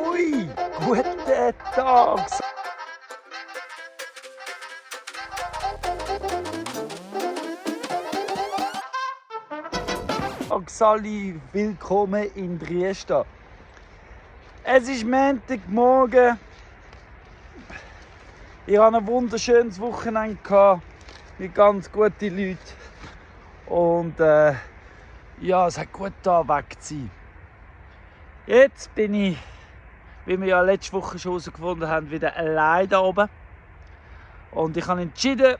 Ui, guten Tag! Sali, willkommen in Triesta. Es ist Montagmorgen. Ich hatte ein wunderschönes Wochenende mit ganz guten Leuten. Und ja, es hat gut da weg zu sein. Jetzt bin ich, wie wir ja letzte Woche schon herausgefunden haben, wieder allein da oben. Und ich habe entschieden,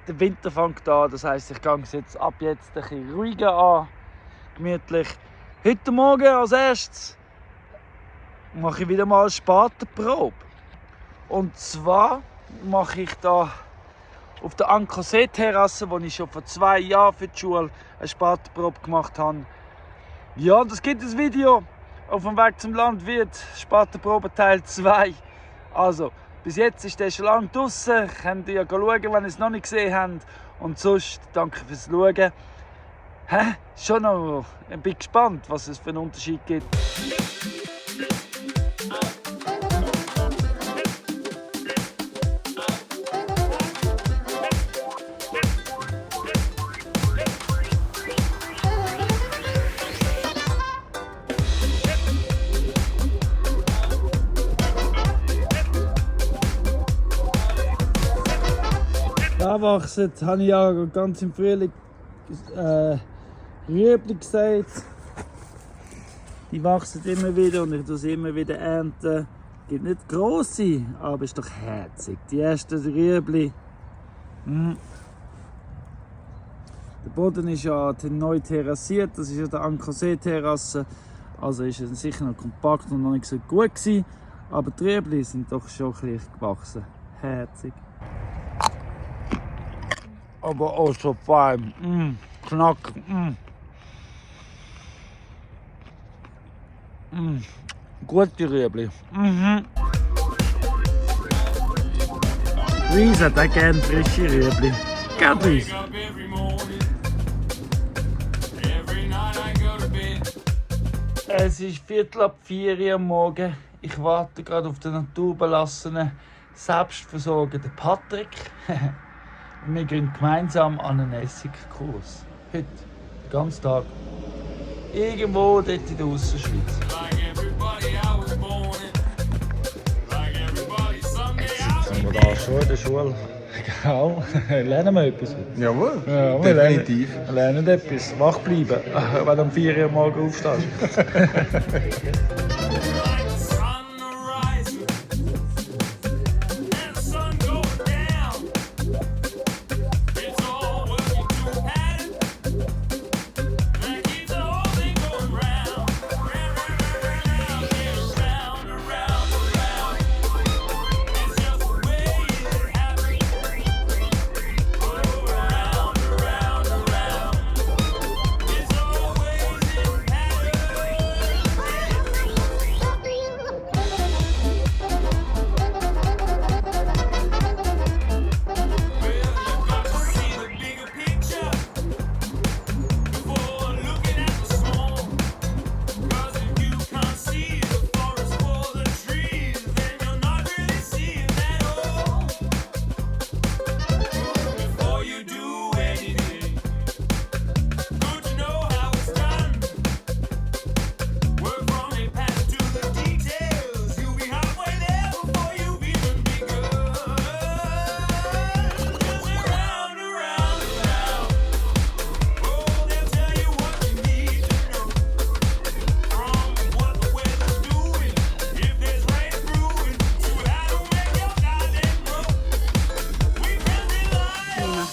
der Winter fängt an. Das heisst, ich gehe es jetzt ab jetzt ein bisschen ruhiger an. Gemütlich. Heute Morgen als erstes mache ich wieder mal eine Spatenprobe. Und zwar mache ich da auf der Anker-See-Terrasse, wo ich schon vor 2 Jahren für die Schule eine Spatenprobe gemacht habe. Ja, und es gibt ein Video auf dem Weg zum Landwirt, Spatenprobe Teil 2. Also, bis jetzt ist der schon lange draussen. Könnt ihr ja schauen, wenn ihr es noch nicht gesehen habt. Und sonst danke fürs Schauen. Schon noch ein bisschen gespannt, was es für einen Unterschied gibt. Da wachsen, habe ich ja ganz im Frühling Rüebli gesagt. Die wachsen immer wieder und ich tue sie immer wieder ernten. Es gibt nicht grosse, aber es ist doch herzig. Die ersten Rüebli. Der Boden ist ja neu terrassiert, das ist ja der Anker-See-Terrasse. Also ist es sicher noch kompakt und noch nicht so gut gewesen. Aber die Rüebli sind doch schon ein bisschen gewachsen. Herzig. Aber auch so fein. Knack. Gute Rüebli. Luisa hat auch gerne frische Rüebli. Gell, Luisa? Es ist 3:15 Uhr am Morgen. Ich warte gerade auf den naturbelassenen, selbstversorgenden Patrick. Wir gehen gemeinsam an einen Essigkurs. Heute, den ganzen Tag. Irgendwo dort in der Aussenschweiz. Jetzt sind wir da schon in der Schule. Genau, lernen wir etwas. Jawohl, Ja, definitiv. Wir lernen etwas. Wach bleiben, wenn du um 4 Uhr morgen aufstehst.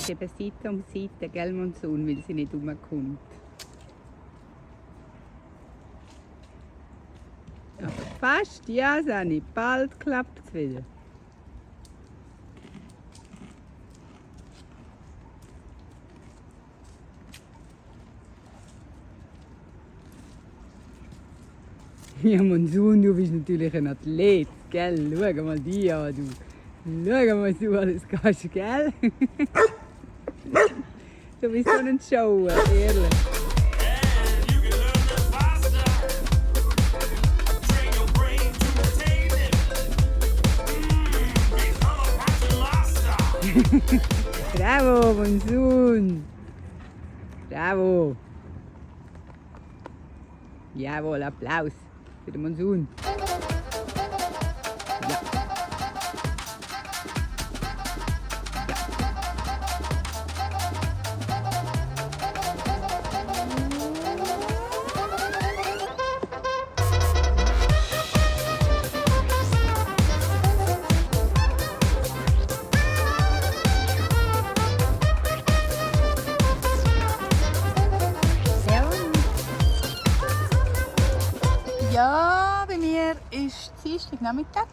Eben Seite um Seite, gell, Monsun, weil sie nicht rumkommt. Aber fast, ja, Sani, bald klappt es wieder. Ja, Monsun, du bist natürlich ein Athlet, gell? Schau mal die an, du. Schau mal, du alles kannst, gell? Du bist so ein Show, ehrlich. Bravo, Monsun! Bravo! Jawohl, Applaus für den Monsun. Ja. Ja, bei mir ist Dienstagnachmittag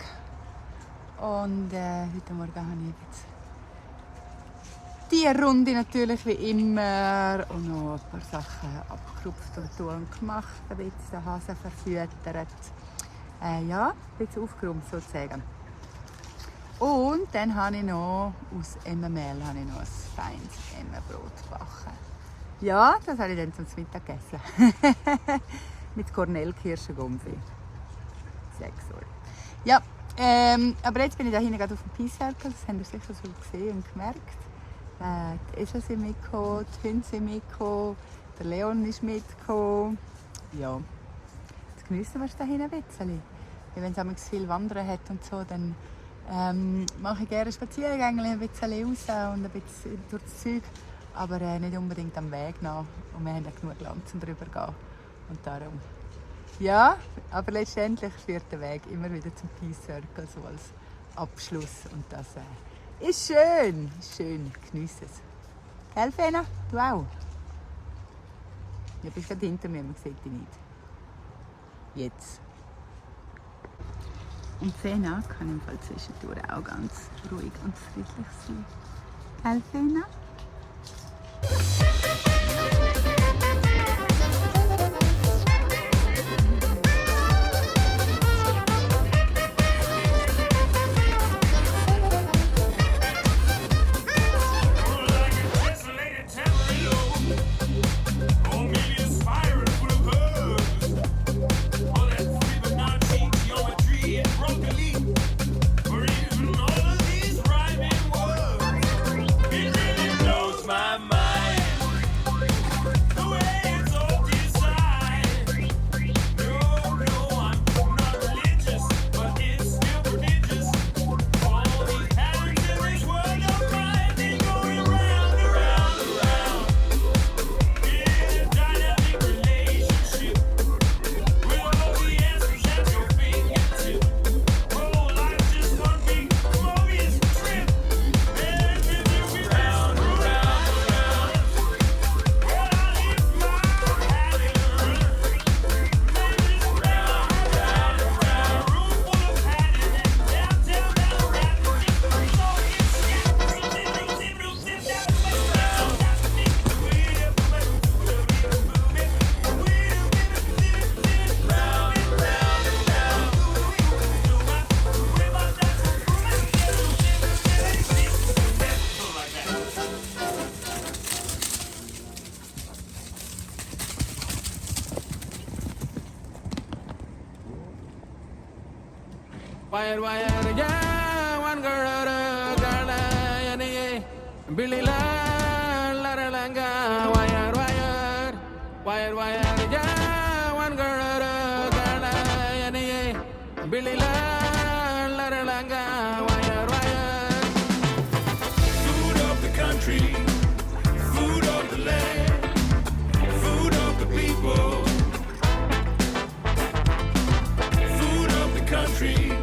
und heute Morgen habe ich jetzt die Runde natürlich wie immer und noch ein paar Sachen abgerupft und gemacht, ein bisschen den Hasen verfüttert. Ja, ein bisschen aufgeräumt sozusagen. Und dann habe ich noch aus Emmenmehl ein feines Emmenbrot gebacken. Ja, das habe ich dann zum Mittag gegessen. Mit Kornelkirschengumpfi. 6 Uhr. Ja, aber jetzt bin ich da hinten gerade auf dem Peace Circle. Das habt ihr sicher schon gesehen und gemerkt. Die Esel sind mitgekommen, die Hunde sind mitgekommen, der Leon ist mitgekommen. Ja, jetzt geniessen wir es da hinten ein bisschen. Wenn es viel Wandern hat und so, dann mache ich gerne Spaziergänge, ein bisschen raus und ein bisschen durch das Zeug. Aber nicht unbedingt am Weg nach. Und wir haben ja genug Land zum drüber gehen. Und darum. Ja, aber letztendlich führt der Weg immer wieder zum Peace Circle so als Abschluss. Und das ist schön. Schön, genieße es. Gell, Fena? Du auch? Du bist gerade hinter mir, man sieht dich nicht. Jetzt. Und Fena kann im Fall zwischendurch auch ganz ruhig und friedlich sein. Gell, Fena? Wire, wire, yeah, one girl, girl, yeah, Billy la, la, la, la, wire, wire, wire, wire, yeah, one girl, girl, yeah, Billy la, la, la, la, wire, wire. Food of the country, food of the land, food of the people, food of the country.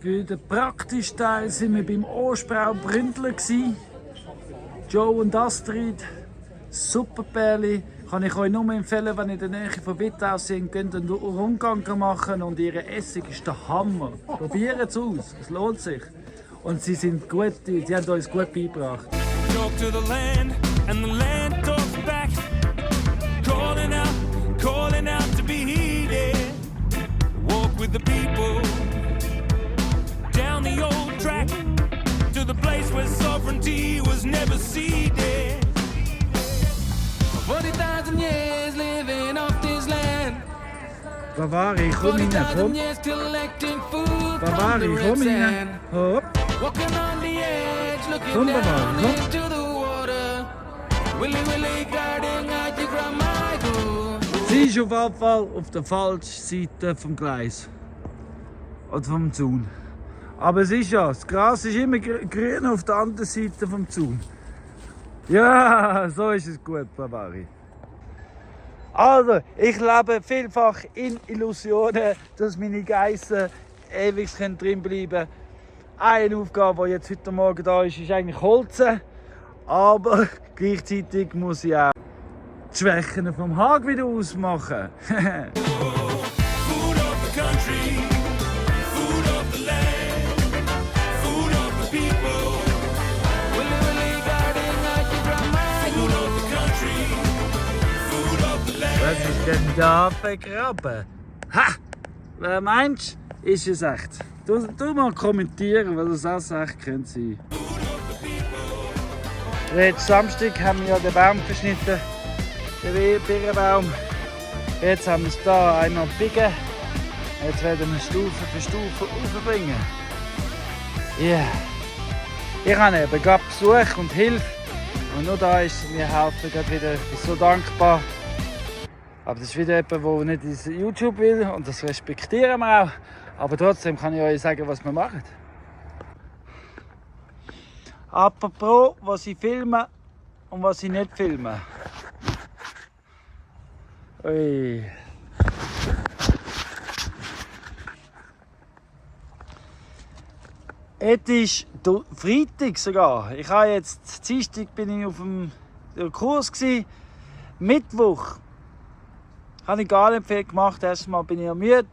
Für den praktischen Teil waren wir beim Osprau Bründler. Joe und Astrid, super Pärchen. Kann ich euch nur empfehlen, wenn ihr in der Nähe von Wittau seid, könnt ihr einen Rundgang machen und ihr Essig ist der Hammer. Probiert es aus, es lohnt sich. Und sie sind gut, sie haben uns gut beigebracht. Talk to the land and the land talks back. Calling out to be heeded. Walk with the people down the old track to the place where sovereignty was never ceded. 40,000 years living off this land. Bavari, komm rein, komm. Bavari, komm rein. Hopp. Komm, Bavari, komm. Sie ist auf jeden Fall auf der falschen Seite vom Gleis. Oder vom Zaun. Aber es ist ja, das Gras ist immer grün auf der anderen Seite vom Zaun. Ja, so ist es gut, Bavari. Also, ich lebe vielfach in Illusionen, dass meine Geissen ewig drin bleiben können. Eine Aufgabe, die jetzt heute Morgen da ist, ist eigentlich Holzen. Aber gleichzeitig muss ich auch die Schwächen vom Hag wieder ausmachen. Food of the country, food of the land, food of the people. Food of the country, food of the land. Was ist denn da begraben? Ha! Wer meinst du, ist es echt? Du mal kommentieren, weil das auch echt könnte sein. Letzten Samstag haben wir ja den Baum verschnitten, den Birnbaum. Jetzt haben wir es hier einmal biegen. Jetzt werden wir Stufe für Stufe aufbringen. Ja. Yeah. Ich habe eben gerade Besuch und Hilfe. Und nur da ist mir helfen gerade wieder. Ich bin so dankbar. Aber das ist wieder jemand, der nicht ins YouTube will. Und das respektieren wir auch. Aber trotzdem kann ich euch sagen, was wir machen. Apropos, was ich filme und was ich nicht filme. Ui. Es ist Freitag sogar. Ich habe jetzt Dienstag bin ich auf dem Kurs gsi. Mittwoch habe ich gar nicht viel gemacht. Erstmal bin ich ja müde.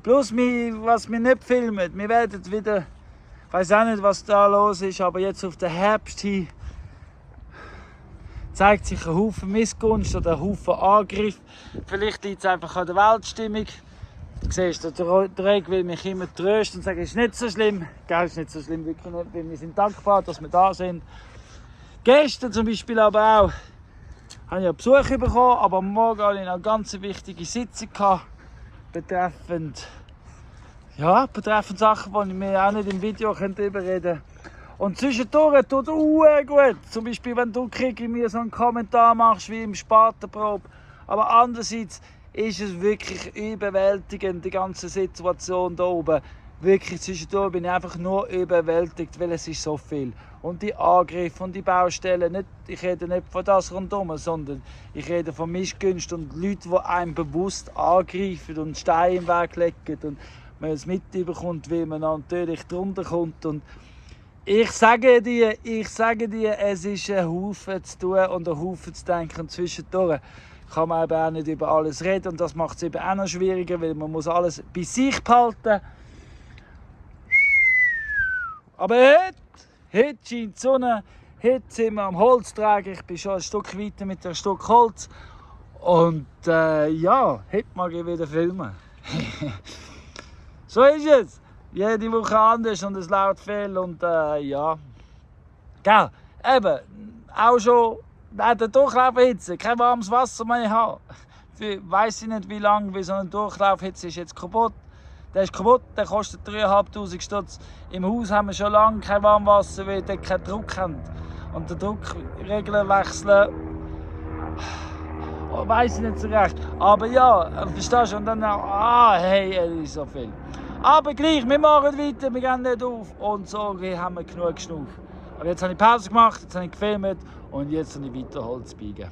Plus was wir nicht filmen. Wir werden wieder, ich weiß auch nicht, was da los ist, aber jetzt auf den Herbst hin zeigt sich ein Haufen Missgunst oder ein Haufen Angriff. Vielleicht liegt es einfach an der Weltstimmung. Du siehst, der Drake will mich immer trösten und sagen, es ist nicht so schlimm. Gell, es ist nicht so schlimm, wirklich nicht, weil wir sind dankbar, dass wir da sind. Gestern zum Beispiel aber auch, habe ich einen Besuch bekommen, aber am Morgen hatte ich noch eine ganz wichtige Sitzung betreffend Sachen, die wir auch nicht im Video überreden können. Und zwischendurch tut es gut. Zum Beispiel, wenn du mir so einen Kommentar machst wie im Spatenprobe. Aber andererseits ist es wirklich überwältigend, die ganze Situation hier oben. Wirklich, zwischendurch bin ich einfach nur überwältigt, weil es ist so viel. Und die Angriffe und die Baustellen, ich rede nicht von das rundherum, sondern ich rede von Missgunst und Leuten, die einem bewusst angreifen und Steine im Weg legen und man es mitbekommt, wie man natürlich drunter kommt. Und ich sage dir, es ist ein Haufen zu tun und ein Haufen zu denken. Und zwischendurch kann man eben auch nicht über alles reden. Und das macht es eben auch noch schwieriger, weil man muss alles bei sich behalten. Aber heute scheint die Sonne. Heute sind wir am Holz tragen. Ich bin schon ein Stück weiter mit einem Stück Holz. Und ja, heute mag ich wieder filmen. So ist es. Jede Woche anders und es läuft viel und ja. Gell, eben, auch schon der Durchlaufhitze, kein warmes Wasser mehr haben. Ich weiss nicht wie lange, wie so ein Durchlaufhitze ist jetzt kaputt. Der ist kaputt, der kostet 3'500 Stutz. Im Haus haben wir schon lange kein Warmwasser, weil wir keinen Druck haben. Und den Druckregler wechseln, weiss ich nicht so recht. Aber ja, verstehst du? Und dann hey, es ist so viel. Aber gleich, wir machen weiter, wir gehen nicht auf. Und so haben wir genug geschnauft. Aber jetzt habe ich Pause gemacht, jetzt habe ich gefilmt und jetzt habe ich weiter Holz biegen.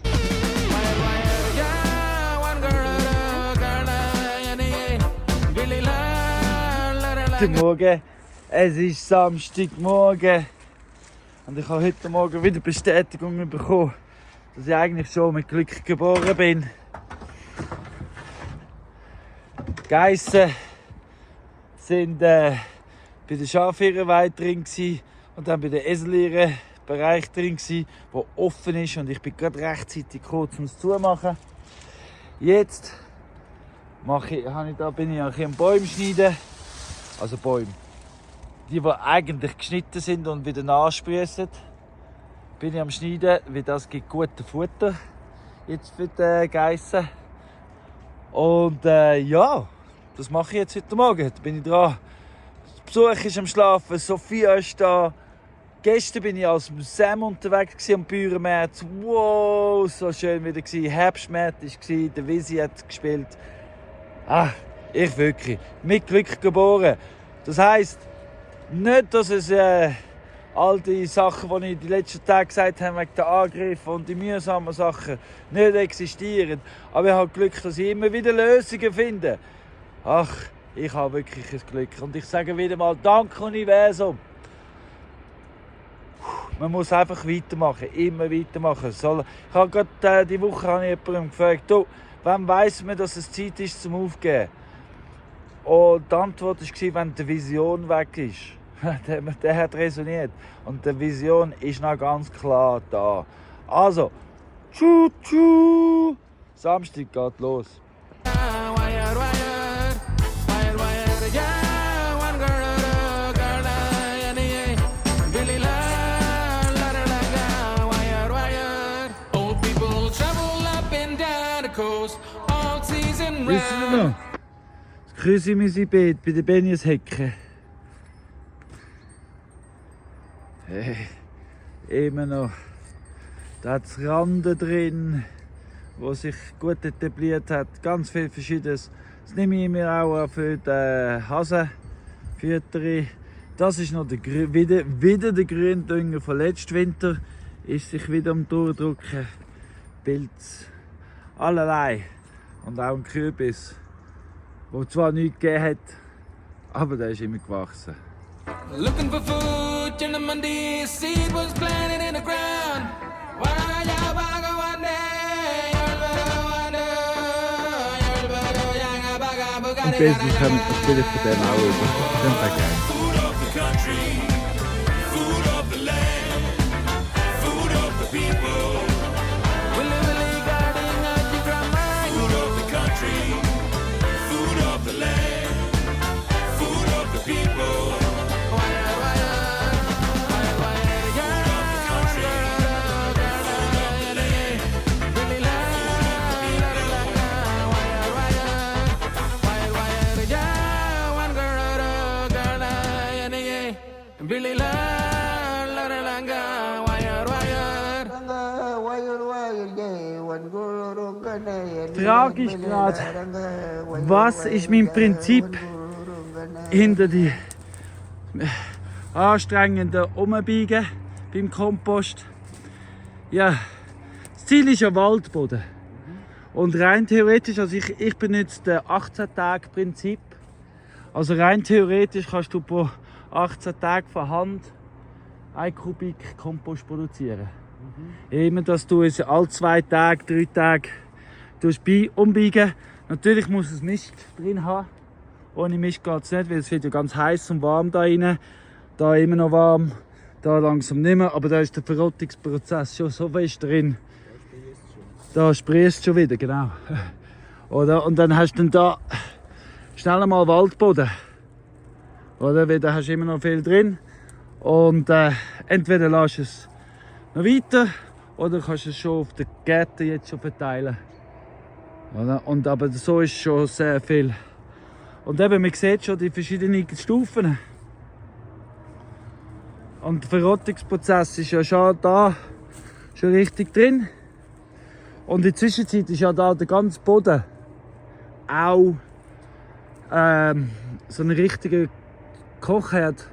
Guten Morgen, es ist Samstagmorgen und ich habe heute Morgen wieder Bestätigung bekommen, dass ich eigentlich schon mit Glück geboren bin. Die Geissen sind bei der Schafhirnweide drin und dann bei der Eselhirnbereich drin, der offen ist und ich bin gerade rechtzeitig kurz ums Zumachen. Jetzt bin ich am Bäume schneiden, also Bäume, die eigentlich geschnitten sind und wieder nachsprießen. Bin ich am Schneiden, weil das gibt gutes Futter jetzt für die Geissen. Und ja, das mache ich jetzt heute Morgen. Da bin ich dran. Der Besuch ist am Schlafen, Sophia ist da. Gestern bin ich als Sam unterwegs am Bürenmärz. Wow, so schön wieder gewesen. Herbstmärz war, der Visi hat gespielt. Ich wirklich. Mit Glück geboren. Das heisst, nicht, dass es all die Sachen, die ich die letzten Tage gesagt habe, wegen der Angriffe und die mühsamen Sachen, nicht existieren. Aber ich habe Glück, dass ich immer wieder Lösungen finde. Ich habe wirklich ein Glück. Und ich sage wieder mal, danke Universum. Man muss einfach weitermachen, immer weitermachen. Ich habe gerade diese Woche jemanden gefragt, du, wann weiss man, dass es Zeit ist zum Aufgeben? Und die Antwort war, wenn die Vision weg ist. Der hat resoniert. Und die Vision ist noch ganz klar da. Also, tschu. Samstag geht los. Wissen Sie noch? Das Küsimisi-Beet bei den Benjeshecke. Hey, immer noch. Da hat es Rande drin, wo sich gut etabliert hat. Ganz viel Verschiedenes. Das nehme ich mir auch für den Hasenfütterung. Das ist noch wieder der Gründünger von letzten Winter. Ist sich wieder am Durchdrücken. Pilz. Allerlei. Und auch ein Kürbis, der zwar nichts gegeben hat, aber der ist immer gewachsen. Looking for food, in the Monday, seed was planted in the ground. Und plötzlich kommt natürlich von dem auch über. Den vergessen. Food of the country, food of the land, food of the people. We live in a garden at the grandma. Food of the country, food of the land, food of the people. Tragisch gerade. Was ist mein Prinzip hinter die anstrengenden Umbiegen beim Kompost? Ja, das Ziel ist ja Waldboden. Und rein theoretisch, also ich benutze das 18-Tage-Prinzip. Also rein theoretisch kannst du pro 18 Tage von Hand 1 Kubik Kompost produzieren. Immer, dass du es alle 2 Tage, 3 Tage umbiegen. Natürlich muss es Mist drin haben. Ohne Mist geht es nicht, weil es wird ja ganz heiß und warm da rein. Da immer noch warm, da langsam nicht mehr. Aber da ist der Verrottungsprozess schon so fest drin. Da sprießt es schon wieder, genau. Oder? Und dann hast du dann da schnell einmal Waldboden. Oder? Weil da hast du immer noch viel drin. Und entweder lässt du es noch weiter oder kannst du es schon auf den Gärten jetzt schon verteilen. Oder? Und aber so ist schon sehr viel. Und eben, man sieht schon die verschiedenen Stufen. Und der Verrottungsprozess ist ja schon da, schon richtig drin. Und in der Zwischenzeit ist ja da der ganze Boden auch so eine richtige Kochherd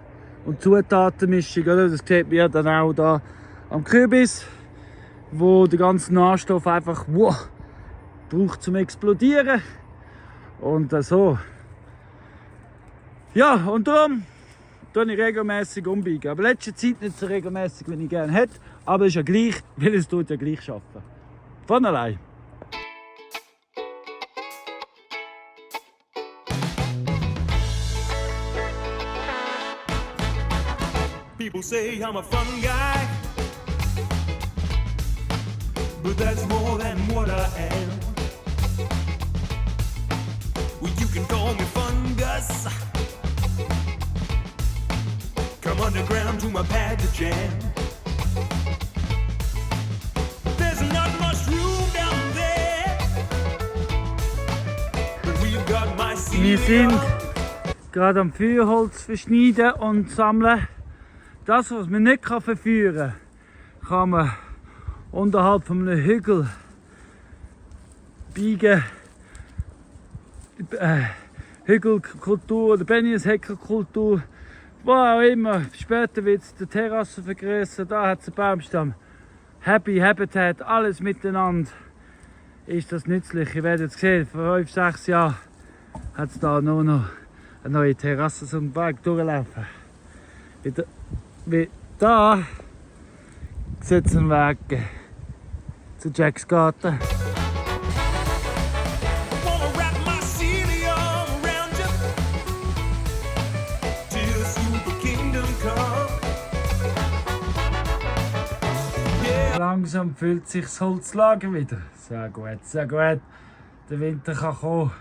und Zutatenmischung. Oder? Das sieht man ja dann auch da am Kürbis, wo der ganze Nährstoff einfach braucht zum Explodieren. Und so. Ja, und darum tue ich regelmäßig umbiegen. Aber in letzter Zeit nicht so regelmäßig, wie ich gerne hätte. Aber es ist ja gleich, weil es tut ja gleich schaffen. Von allein. People say I'm a fun guy, but that's more than what I am. Well, you can call me Fungus. Come underground to my pad to jam. There's not much room down there, Wir sind gerade am Feuerholz verschneiden und sammeln. Das, was man nicht verführen kann man unterhalb von einem Hügel biegen. Hügelkultur oder Benjesheckerkultur, wo auch immer. Später wird es die Terrasse vergrößert, da hat es einen Baumstamm. Happy Habitat, alles miteinander ist das nützlich. Ihr werdet sehen, vor 5-6 Jahren hat es da nur noch eine neue Terrasse so einen Berg durchlaufen. Wie da sieht es einen Weg zu Jacks Garten. Langsam fühlt sich das Holzlager wieder. Sehr gut, sehr gut. Der Winter kann kommen.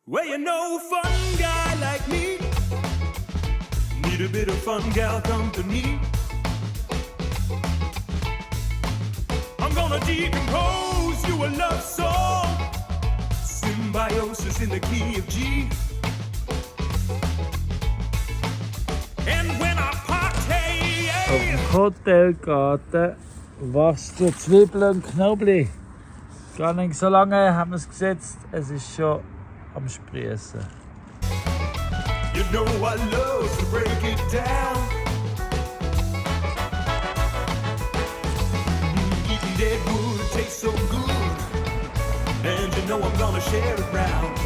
Well, you know, fun guy like me need a bit of fun gal company. I'm gonna decompose you a love song, symbiosis in the key of G. And when I party, Auf dem Hotelgarten wächst so Zwiebeln und Knoblauch. Gar nicht so lange haben wir es gesetzt, es ist schon am Sprießen. you know I love to break it down. Eating dead wood tastes so good, and you know I'm gonna share it round.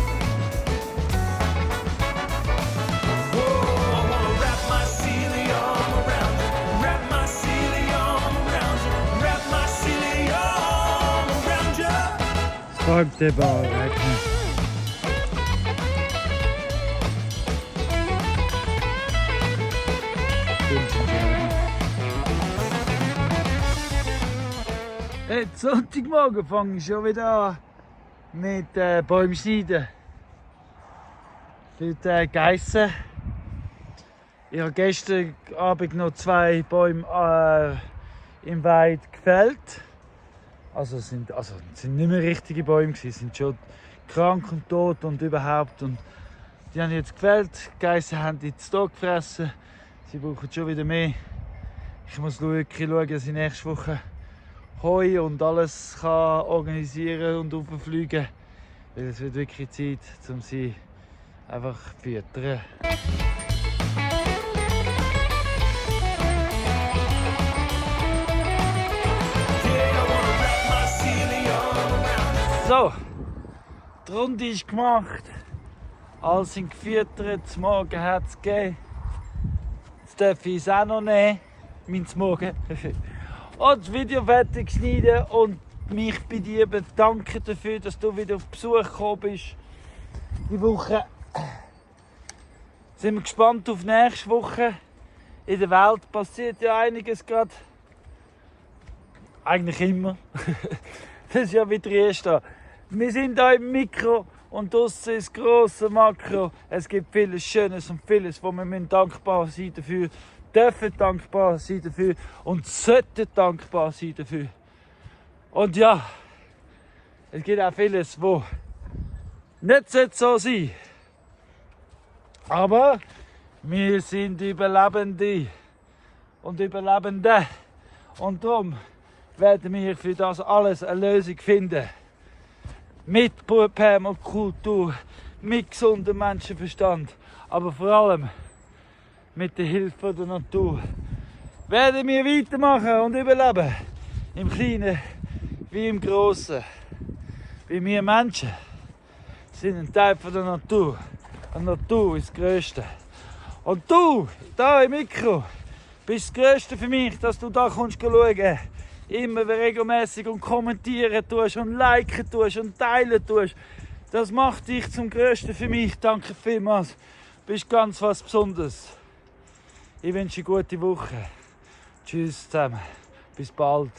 Whoa, I wanna wrap my cilium around you, wrap my cilium around you, wrap my cilium around you. Fragt der Bauer, Hey, Sonntagmorgen fange ich schon wieder an mit Bäume schneiden. Für die Geissen. Ich habe gestern Abend noch 2 Bäume im Wald gefällt. Also sind nicht mehr richtige Bäume gewesen, sind schon krank und tot und überhaupt. Und die habe ich jetzt gefällt. Die Geissen haben die zu Tod gefressen. Sie brauchen schon wieder mehr. Ich muss wirklich schauen, dass ich nächste Woche Heu und alles kann organisieren und aufzufliegen. Weil es wird wirklich Zeit, um sie einfach zu füttern. So, die Runde ist gemacht. Alle sind gefüttert, zum Morgen hat es gegeben. Jetzt darf ich es auch noch nehmen, mein Morgen. Und das Video fertig schneiden und mich bei dir bedanken dafür, dass du wieder auf Besuch gekommen bist. Die Woche sind wir gespannt auf nächste Woche. In der Welt passiert ja einiges gerade. Eigentlich immer. Das ist ja wieder erst da. Wir sind hier im Mikro und draussen ist das grosse Makro. Es gibt vieles Schönes und vieles, wo wir dankbar sein dafür. Dürfen dankbar sein dafür und sollten dankbar sein dafür. Und ja, es gibt auch vieles, wo nicht so sein sollte. Aber wir sind Überlebende und Überlebende. Und darum werden wir für das alles eine Lösung finden. Mit Permakultur, mit gesundem Menschenverstand, aber vor allem mit der Hilfe der Natur werden wir weitermachen und überleben. Im Kleinen wie im Großen. Weil wir Menschen sind ein Teil der Natur. Und die Natur ist das Größte. Und du, da im Mikro, bist das Größte für mich, dass du da kommst schauen. Immer regelmäßig und kommentieren tust und liken tust und teilen tust. Das macht dich zum Größten für mich. Danke vielmals. Du bist ganz was Besonderes. Ich wünsche eine gute Woche. Tschüss zusammen. Bis bald.